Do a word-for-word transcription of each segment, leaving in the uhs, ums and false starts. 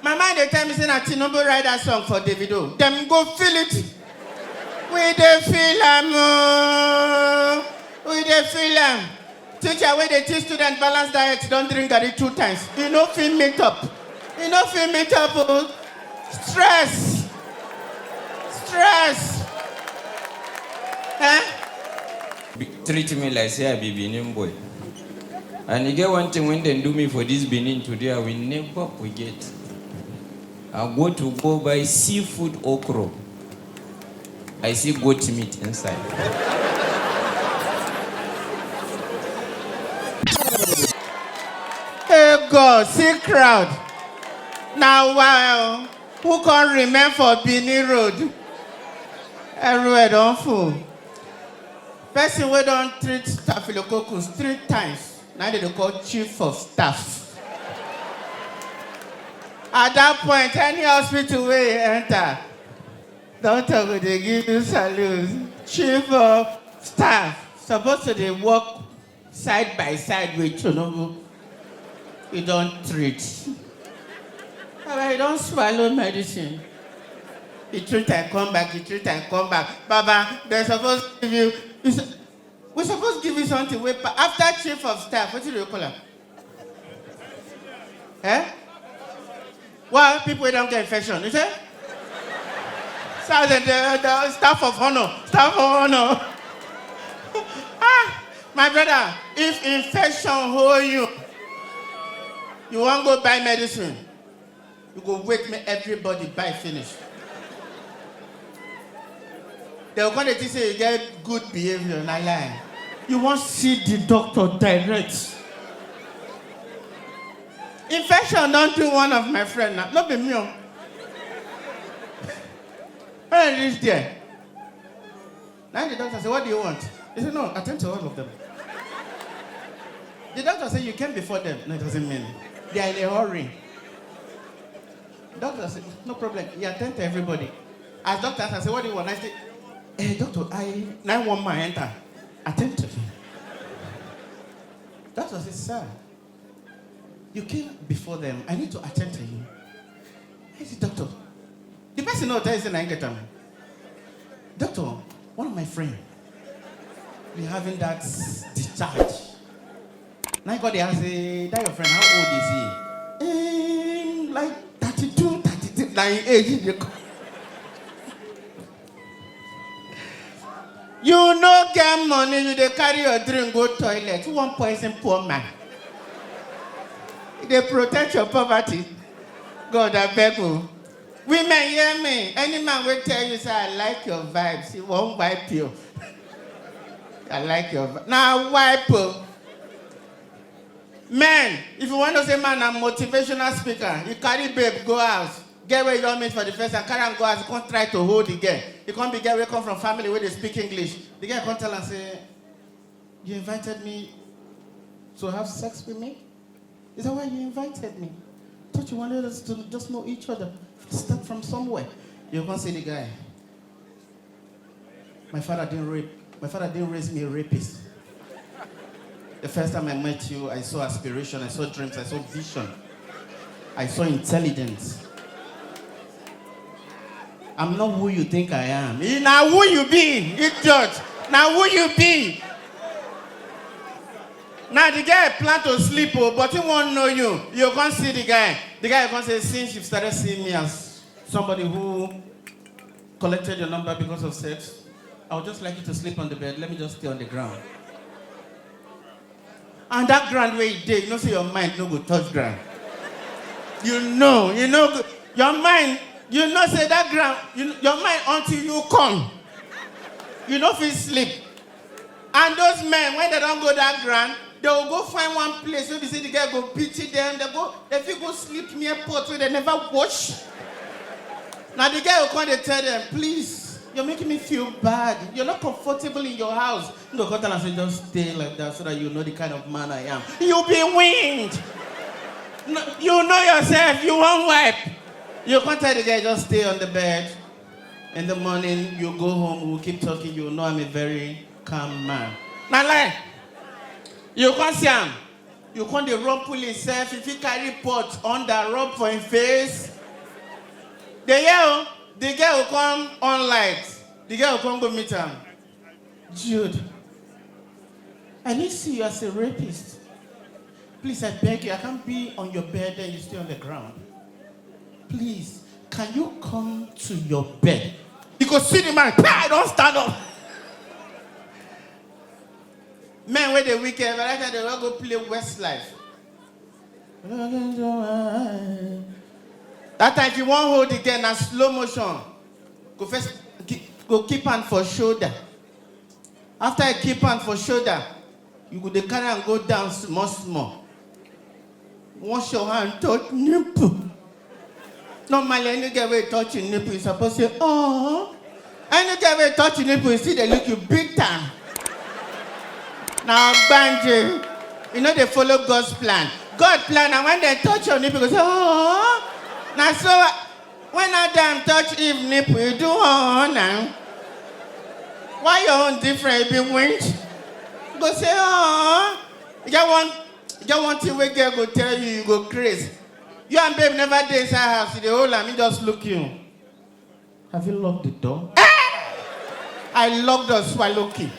My mind dey tell me say na Tinubu write that song for Davido. Dem go feel it. We dey feel am ooo. We dey feel am. Teacher wey dey teach student balance diet don drink garri two times. E no fit meet up. E no fit meet up ooo. Stress. Stress. Eh? Be- treat me like say I be Benin boy. And e get one thing when dem do me for this Benin today, I will never forget. I go to go buy seafood okra. I see goat meat inside. Hey God, see crowd. Na wa o. Who come remain for Benin Road? Everywhere don full. Person wey don treat staphylococcus three times, na dem dey call chief of staff. At that point, any hospital wey you enter, doctor go dey give you salute. Chief of staff suppose to dey work side by side with Tinubu. You don treat. Baba, you don swallow medicine. You treat and come back, you treat and come back. Baba, dem suppose give you, you su- we suppose give you something wey pa- after chief of staff, wetin do you call am? Eh? Why people wey don get infection? You say? Sergeant, the, the staff of honor, staff of honor. Ah, my brother, if infection hold you, you wan go buy medicine, you go wait make everybody buy finish. Dem go come dey think say you get good behaviour, na lie. You wan see the doctor direct. Infection don do one of my friend now, no be me o. When I reach there, na the doctor say, "What do you want?" He say, "No, attend to all of them." The doctor say, "You came before them." No, it doesn't mean. They are in a hurry. Doctor say, "No problem. You attend to everybody." As doctor ask, I say, "What do you want?" I say, "Eh, doctor, I nine one man enter. Attend to me." Doctor say, "Sir, you came before them. I need to attend to you." I say, "Doctor, the person no tell you say na him get am." "Doctor, one of my friend, we having that discharge." Na him come dey ask say, "That your friend, how old is he?" "Ehm, like thirty-two, thirty-three, na him age he dey come." You no get money, you dey carry your drink go toilet. Who wan poison poor man? You dey protect your poverty. God abeg o. Women, hear me. Any man wey tell you say, "I like your vibes," he wan wipe you. "I like your vi-" Na wipe o. Men, if you wan know say man na motivational speaker, you carry babe go house. Girl wey you don meet for the first time, carry am go house, come try to hold the girl. You come be girl wey come from family wey dey speak English. The girl come tell am say, "You invited me to have sex with me? Is that why you invited me? Thought you wanted us to just know each other, start from somewhere." You come say the guy, "My father didn't rape. My father didn't raise me a rapist. The first time I met you, I saw aspiration, I saw dreams, I saw vision, I saw intelligence. I'm not who you think I am." Eh, na who you be, idiot? Na who you be? Now the guy plan to sleep, oh, but he won't know you. You can't see the guy. The guy can't say, "Since you've started seeing me as somebody who collected your number because of sex, I would just like you to sleep on the bed. Let me just stay on the ground." And that ground where you dey, you know say your mind no go touch ground. You know, you know, your mind, you know say that ground, you, your mind until you come, you no fit sleep. And those men, when they don go that ground, they will go find one place wey be say the girl go pity them. They go, they fit go sleep near pot wey they never wash. Now the girl will come dey tell them, "Please, you're making me feel bad. You're not comfortable in your house." You go come tell am say, "Just stay like that so that you know the kind of man I am." You be wind. No, you know yourself. You won't wipe. You can't tell the guy, "Just stay on the bed. In the morning, you go home. We'll keep talking. You know I'm a very calm man." Na lie. You can't see am. You come dey rumple himself, if he carry pot under, rub for him face. Dey hear o, the girl go come on light. The girl go come go meet am. Jude, I need see you as a rapist. Please, I beg you, I can't be on your bed and you stay on the ground. Please, can you come to your bed? You go see the man, pa, I don stand up. Men wey dey wicked, by that time they wan go play Westlife. That time, if you wan hold the girl, na slow motion. Go first, gi-, go keep am for shoulder. After you keep am for shoulder, you go dey carry am go down small small. Wash your hand, touch nipple. Normally, any girl wey touch your nipple, you suppose say, "Oh." Any girl wey touch your nipple, you see they look you big time. Now, gbanje, you know they follow God's plan. God plan, and when they touch your nipple, you go say, "Oh." Now, so when Adam touch Eve nipple, you do, "Oh," now. Why your own different? You be winch. Go say, "Oh." You get one, you get one thing wey girl go tell you, you go craze. You and babe never dey inside house, you dey hold am, he just look you. Have you locked the door? Eh! I locked the swallow key.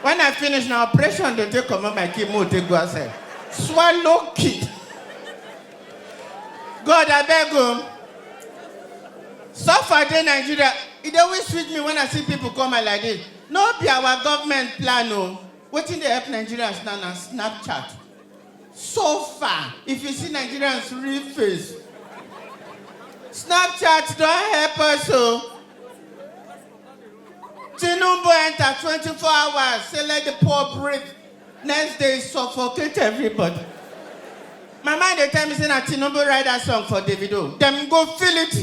When I finish, now operation, they take comot my key, mo take go outside. Swallow key. God, I beg you. So far, dey Nigeria, e dey always sweet me when I see people come out like this. No be our government plan o. Wetin dey help Nigerians now na Snapchat. So far, if you see Nigerians real face, Snapchat don help us o. Tinubu enter twenty-four hours, say let the poor breathe. Next day, suffocate everybody. My mind dey tell me say na Tinubu write that song for Davido. Dem go feel it.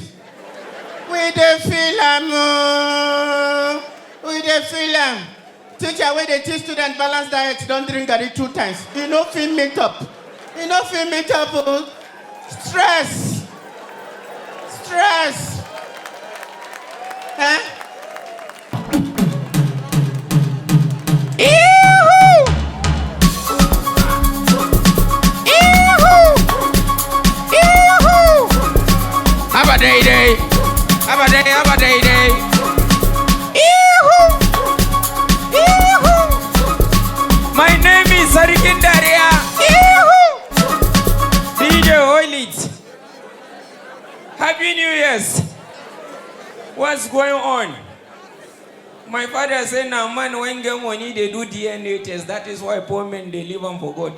We dey feel am o. We dey feel am. Teacher wey dey teach student balance diet don drink garri two times. E no fit meet up. E no fit meet up o. Stress. Stress. Eh? Ihu! Ihu! Ihu! Abba day day. Abba day, Abba day day. Ihu! Ihu! My name is Sarikin Daria. Ihu! D J Oilit. Happy New Year's. What's going on? My father say na man wey get money dey do D N A test. That is why poor men dey leave am for God.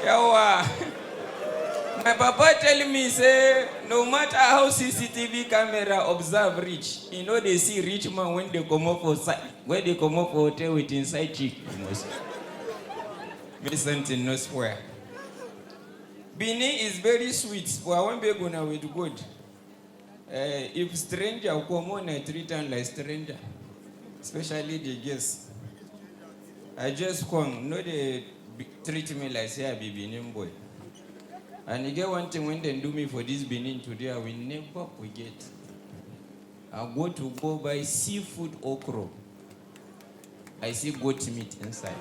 Yawa. My papa tell me say no matter how C C T V camera observe reach, e no dey see rich man wey dey comot for side, wey dey comot for hotel with him side chick. You must. Make something no spoil. Benin is very sweet, but I wan beg una with God. Eh, if stranger come, una treat am like stranger, especially the girls. I just come, no dey be-, treat me like say I be Benin boy. And e get one thing wey dem do me for this Benin today, I will never forget. I go to go buy seafood okra. I see goat meat inside.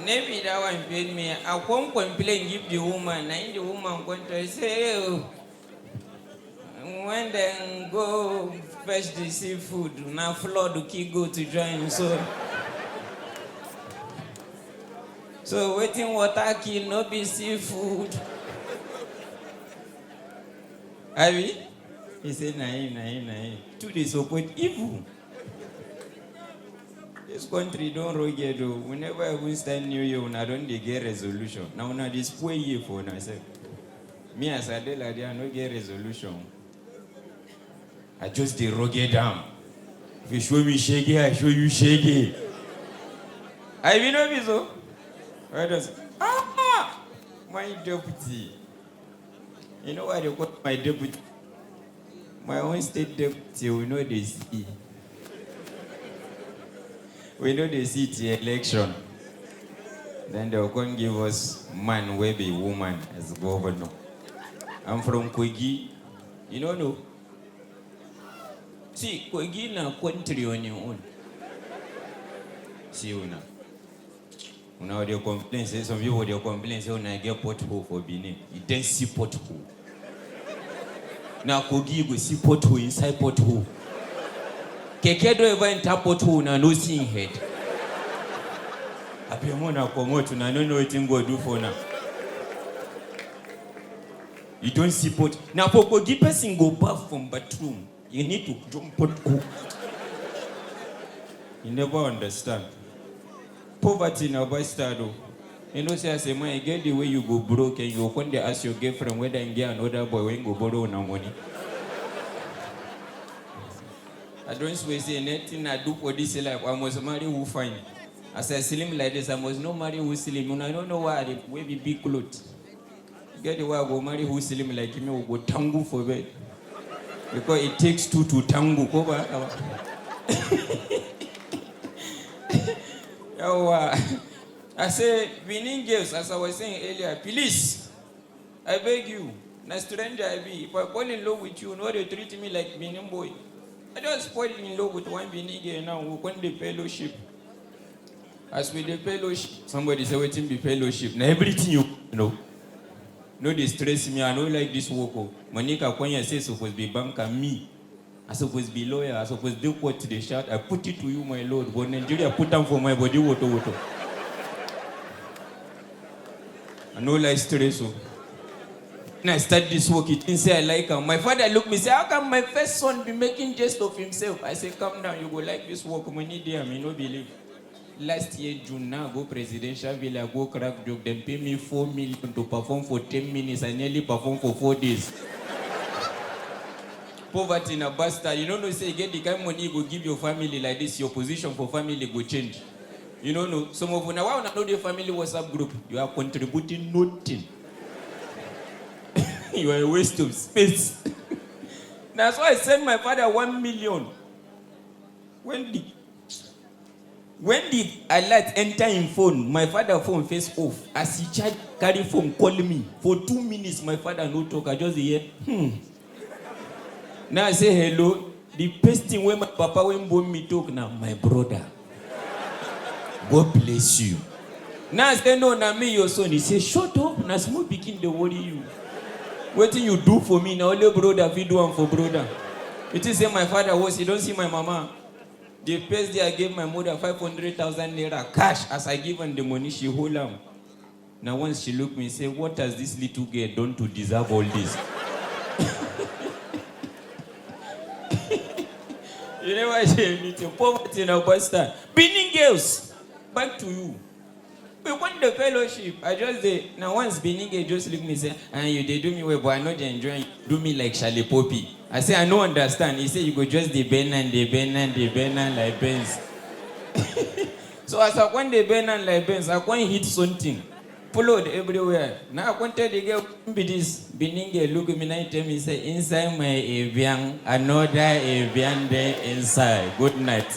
Maybe that one pain me. I come complain give the woman. Na im the woman come to say, "Oh, when dem go fetch the seafood, na flood kill goat join." So, so wetin water kill no be seafood. Abi? He say, "Na him, na him, na him." Two dey support evil. This country don rugged o. We never even start new year, una don dey get resolution. Na una dey spoil year for una sef. Me, as I dey like that, I no get resolution. I just dey rugged am. If you show me shege, I show you shege. I be no be so. I just, ah, my deputy. You know why they call my deputy? My own state deputy, we no dey see. We no dey see till election. Then dem come give us man wey be woman as governor. I'm from Kogi. You no know? See, Kogi na country on im own. See una. Una dey complain say, some people dey complain say una get pothole for Benin. You don see pothole? Na Kogi you go see pothole inside pothole. Keke don ever enter pothole, una no see im head? Abeg, make una comot, una no know wetin God do for una. You don see pot? Na for Kogi person go baff from bathroom. You need to jump pothole. You never understand. Poverty na bastard o. You know say as a man, you get the way you go broke and you go come dey ask your girlfriend whether you get another boy wey go borrow una money. I don swear say anything I do for this life, I must marry who fine. As I slim like this, I must not marry who slim. Una no know why I dey wear big big cloth. Get the way I go marry who slim like me, we go tango for bed. Because it takes two to tango. Ko ba haka ba? Yawa. I say, Benin girls, as I was saying earlier, please, I beg you, na stranger I be. If I fall in love with you, no dey treat me like Benin boy. I just fall in love with one Benin girl now, we come dey fellowship. As we dey fellowship, somebody say, "Wetin be fellowship?" Na everything you know. No dey stress me, I no like this work o. Monica Konya say suppose be banker, me. I suppose be lawyer, I suppose dey court dey shout, "I put it to you, my lord," but Nigeria put am for my body, woto woto. I no like stress o. When I start this work, you think say I like am. My father look me say, "How can my first son be making jest of himself?" I say, "Calm down, you go like this work, money dey am, you no believe." Last year June, now I go Presidential Villa, go crack joke, dem pay me four million to perform for ten minutes, I nearly perform for four days. Poverty na bastard. You no know say you get the kind money you go give your family like this, your position for family go change. You no know. Some of una, why una no dey family WhatsApp group? You are contributing nothing. You are a waste of space. That's why I send my father one million. When the, when the alert enter him phone, my father phone face off. As he charge, carry phone, call me. For two minutes, my father no talk. I just dey hear, "Hmm." Now I say, "Hello." The first thing wey my papa wey born me talk na, "My brother, God bless you." Now I say, "No, na me, your son." He say, "Shut up, na small pikin dey worry you. Wetin you do for me, na only brother fit do am for brother." You think say my father worse? You don see my mama? The first day I gave my mother five hundred thousand naira cash. As I give am the money, she hold am. Na once she look me say, "What has this little girl done to deserve all this?" You never say anything. Poverty na bastard. Benin girls, back to you. We won the fellowship. I just dey, na once Benin girl just look me say, "Ah, you dey do me well, but I no dey enjoy. Do me like Charlie Poppy." I say, "I no understand." He say, "You go just dey bend and dey bend and dey bend and like Benz." So as I come dey bend and like Benz, I come hit something. Followed everywhere. Now I come tell the girl, "Wetin be this?" Benin girl look at me, now tell me say, "Inside my Evian, another Evian dey inside. Good night."